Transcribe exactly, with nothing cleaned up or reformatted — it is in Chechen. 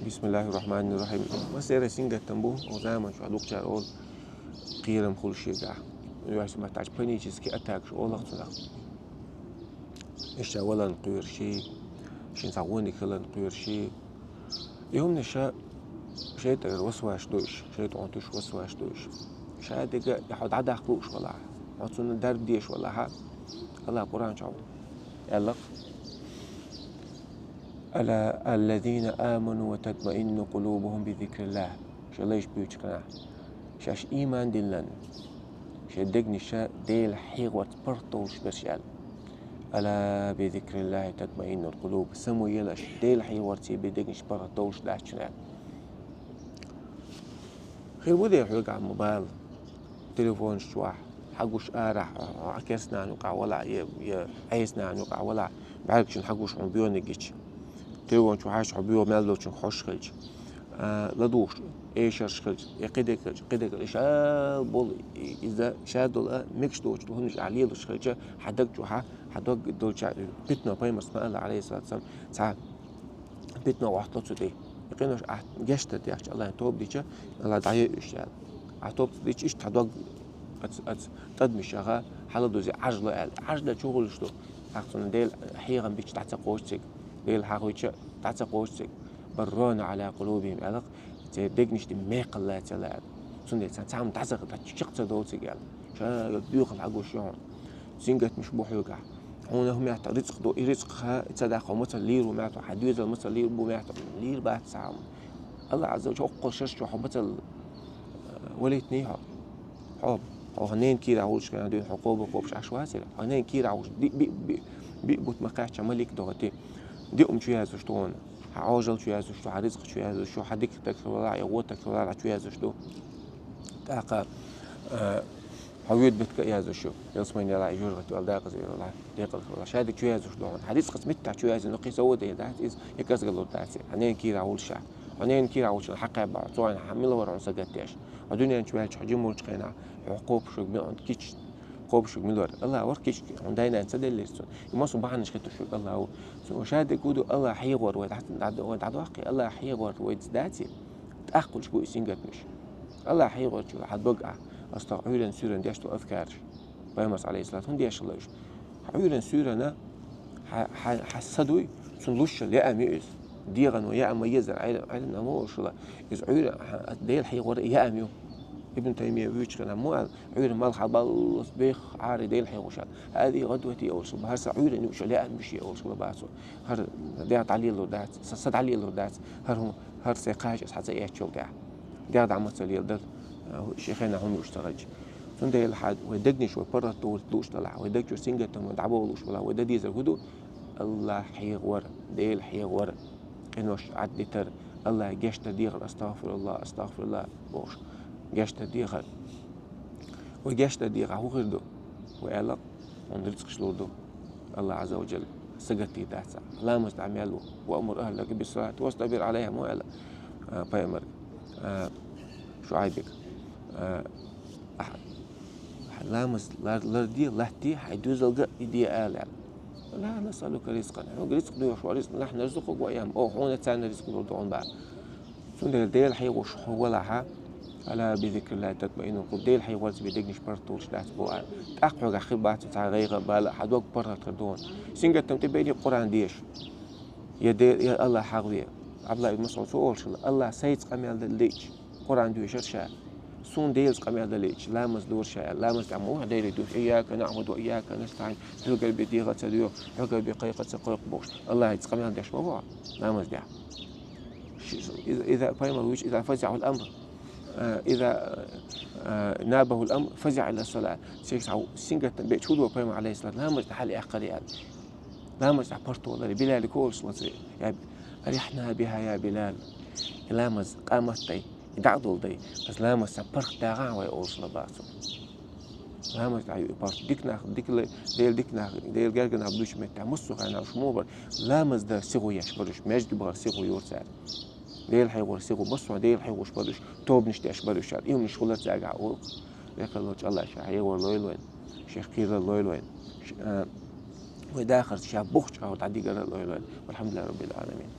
بسم الله الرحمن الرحيم. Массеран сингаттам бу, оха заман чохь дукхачара олу кхерам хуьлуш шегахь. Уьш маттахь панический атакаш олу цунах. Иштта валан кхоьруш, шен цхьа вониг хилан кхоьруш. И хӀуманаш шайтӀанера васвасаш ду уьш, шайтӀан туш васвасаш ду уьш. Ша дерг а хьо дӀадаккха лууш валахь, хьо цунна дарба дезаш валахь, Аллах Къуръан чохь аьлла: «ألا إن الذين آمنوا وتطمئن قلوبهم بذكر الله». Шайн лайш буьйцу хенахь, шаьш ийман диллина, шайн дегнаш Делан хьехорца паргӀатдолуш берш аьлла. «ألا بذكر الله تطمئن القلوب». Самаелаш, Делан хьехорца бен дегнаш паргӀатдолуш дац шуна аьлла. Хир бу дера хьоьгахь ма бала. Телефонаш чохь хьан гуш арахь, хьо керстанан юкъахь валахь, я, я Ӏесанан юкъахь валахь, бӀаьргашна хьан гуш хьуна боьниг гича. Телефон чу хьаьжча хьо боьха мел долчуьнга хьожуш хилча, а, ладугӀуш эшарш хилча, я кхидерг хилча, кхидерг хилча, ша болу и-, иза ша долу а мегаш доцуш долу хӀуманаш ахь лелош хилча, хьан даг чохь, хьан дог долчохь питано, пайхамарс ма аьлла, Ӏалайхиссалату вассалам, цхьа питано вахтало цу тӀе. И къинош ахь гечдар дехча, Аллахьан тоба дича, Аллах дӀайо уьш аьлла. Ахь тоба ца дича, иштта хьан дог аца, аца тӀадамаш яха, хьала дузе Ӏажло аьлла. Ӏажло чу хуьлуш ду? Ахь цунна Делан хьехам бича дӀа ца кхочу цига, Делан хьахийча дӀа ца кхочу цига. «بل ران على قلوبهم» аьлла, церан дегнаш тӀе мекхал лацийла аьлла. Цундела цхьа, цхьа хӀума дӀасаха, дӀа чекх ца долу цига аьлла. Ша доьхал хьан гуш ю хьуна. Сингаттамаш бу хьоьгахь. Хьуна хӀун меттахь рицкъ ду, и рицкъ ха, и ца даккха хьо мацалла лийр ву меттахь, хьан доьзал мацалла лийр бу меттахь, лийр бац цхьа хӀума. Аллах Ӏазза ва Жалла хӀокху шарш чохь хьо мацалла, э, валийтиний хьо. Хьо, хьо хьан ненан кийрахь волуш хенахь дуьйна хьо кхобу кхобуш Ӏаш вацара. Хьан ненан кийрахь волуш ди-, би-, би-, биъ бутт ма кхаьчча малик догӀу ти. Диъ хӀума чу яздеш ду хьуна. Хьан Ӏожалла чу яздеш ду, хьан рицкъ чу яздеш ду, хьан дика таг хилла, я вон таг хилла чу яздеш ду. ТӀаккха, а, хьан вуьйр битка а яздеш ду. Ялсамани ялахь, и жожагӀате вала, декъаза вала, декъала хилла. Ша дика чу яздеш ду хьуна. Хьан рицкъаца меттахь чу яздина, кхин со вон дела дац иза, я кӀезгало дац. Хьан ненан кийрахь волуш ахь. Хьан ненан кийрахь волчун хьакхаьбба, цо хьан мила вара хьуна сагатдеш. Хьо дуьнен чу ваьлча, хьо жима волчу хенахь, хьо кхобуш верг мила вара, кийча кхобуш верг мила вара? Аллах вара кийча, хьуна дай-нана ца деллера цунна. И массо а бахьанаш хӀиттош верг Аллах ву. Цуьнан ша дерг хӀун ду, Аллах хьехор вай дӀа-, дӀа-, вай дӀадоккхий, Аллах хьехор вайца даций, тӀаккха хуьлуш бу и сингаттамаш. Аллах хьехорчу хьан дог ахь, астагӀ-, Ӏуьйранна, суьйранна деш долу азкараш. Пайхамарс, Ӏалайхиссалату, хӀунда деш хилла уьш? Хьан Ӏуьйранна, суьйранна хьан, хьан, хьан са дуй, цунна луш йолу яам ю иза. ДегӀано яам ма езара, Ӏилм-, Ӏилманхо ма олуш хилла. Иза Ӏуьйра-, хьан, Делан хьехор яам ю. Ибн Таймия вуьйцу хенахь ма аьлла, Ӏуьйранна малх хьалабаллалц бех Ӏари Делан хьехош аьлла. ХӀазихӀи гӀадвати олуш хилла, хӀара сан Ӏуьйранна юуш йолу яам ю шен олуш хилла бацо. ХӀара дегӀ дӀалелор дац, сан са дӀалелор дац, хӀара хӀун, хӀара сайн кхача аса хьан ца эцчул тӀаьхьа. ДегӀ дӀа ма ца леладара, шен хенахь хӀума юуш ца хилча. Цундела хьан вай дегнаш вай паргӀатдовла лууш далахь, вай даг чуьра сингаттам дӀаболуш валахь, вай дан дезар хӀун ду? Аллах хьехор, Дела хьехор, къинош Ӏаддитар, Аллахье гечдар дехар, астагӀфируллах, астагӀфируллах бохуш, гечдар дехар. Вай гечдар дехахь хӀун хир ду? Вай аьлла, хьуна рицкъаш лур ду Аллах Ӏазза ва Жалла, сагатдийр дац ахь. Ламаз тӀехь мел ву: «وأمر أهلك بالصلاة واصطبر عليها», ма аьлла, а, пайхамар, а, ШуӀайбига. А, ахь, ахь ламаз лар-, ларде, латтаде, хьайн доьзалга а и де ала аьлла. «لا نسألك رزقا». Хьоьга рицкъ доьхуш вац, «نحن نرزقك وإياهم». Оха хьуна, царна рицкъ лур ду хьуна боху. Цундела Дела хьехош хьо валахь, «ألا بذكر الله تطمئن القلوب». Дела хьехорца бен дегнаш паргӀатдолуш дац боху аьлла. ТӀаккха хьоьгахь хир бац цхьа гӀайгӀа а, бала а, хьан дог паргӀат хир ду хьуна. Сингаттам тӀе бен Къуръан деша. Я Де-, я Аллах хьахаве. Ӏабдуллах ибн МасӀуд цо олуш хилла: Аллах сайца къамел дан лиъча, Къуръан доьшура ша. Суна Делаца къамел дан лиъча, ламаз лора ша аьлла. Ламаз тӀехь ма ву хьан Деле дуьхьа: «إياك نعبد وإياك نستعين». Хьоьга бен дегӀаца доьху, хьоьга бен кхайкхаца кхойкху бохуш. Аллахьца къамел деш ма ву хьо ламаз тӀехь. Ши-, иза, иза пайхамар вуьйцу, иза фазиӀахул амр, а, иза, а, набахул амр, фазиӀа иля салат. Цигахь сингаттам беъча хӀун до пайхамар, Ӏалайхиссалам, ламаз тӀехь хьала эккхар аьлла. Ламаз тӀехь паргӀат валаре, Билале олуш хилла цо: «يا ب-، أرحنا بها يا بلال». И ламаз къамат дай, и дӀа а долу дай, аса ламаз цхьа паргӀат дагӀахьа вай олуш хилла боху цо. Ламаз тӀехь ю и паргӀат. Дика нах, дика лай-, Дела дика нах, Дела герга нах буьйцучу меттехь, массо а хенахь уьш муха бара? Ламаз дан сихо еш бара уьш, маьждиге бахар сихо йора цара. Дела хьехор сихо, массо а Дела хьехош бара уьш, тобанаш деш бара уьш аьлла. И хӀуманаш хилар цаьргахь олу-кх. Векхар волчу Аллах ша хьехор лойла вайна, шех кхерар лойла вайна. Ш-, а, вай дахарца ша бохучу агӀор дӀадигар а лойла вайна. والحمد لله رب العالمين.